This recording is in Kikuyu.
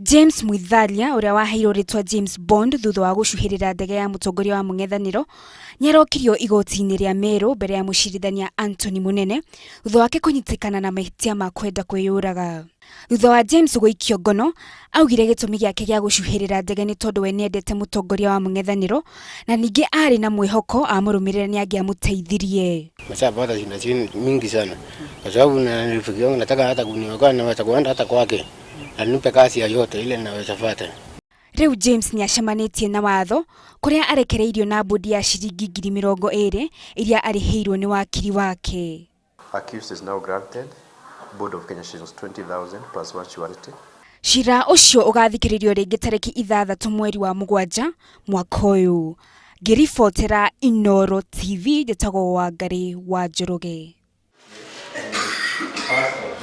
James Mwithalia ũrĩa waheirwo rĩtwa James Bond thutha wa gũcuhĩrĩra ndege ya mũtongoria wa mũng'ethanĩro nĩarokirio igoti-inĩ rĩa Meru mbere ya mũcirithania Anthony Munene thutha wake kũnyitĩkana na mahĩtia ma kwenda kwĩyũraga. Thutha wa James gũikio ngono, augire gĩtũmi gĩake gĩa gũcuhĩrĩra ndege nĩ tondũ we nĩendete mũtongoria wa mũng'ethanĩro na ningĩ aarĩ na mwĩhoko amũrũmĩrĩra nĩangĩamũteithirie. Nimeshapata shida mingi sana kwa sababu na rafiki yangu nataka hata kuniokoa naweza kuenda hata kwake anipe kazi yoyote ile naweza fata. Rĩu James nĩacemanĩtie na watho kũrĩa arekereirio na mbũndi ya ciringi 20,000 iria arĩhĩirwo nĩ wakiri wake. Accused is now granted bond of Kenya shillings 20,000 plus one surety. Cira ũcio ũgathikĩrĩrio rĩngĩ tarĩki 6 mweri wa 7 mwaka ũyũ. Ngĩribotera Inooro TV njĩtagwo Wangarĩ wa Njoroge.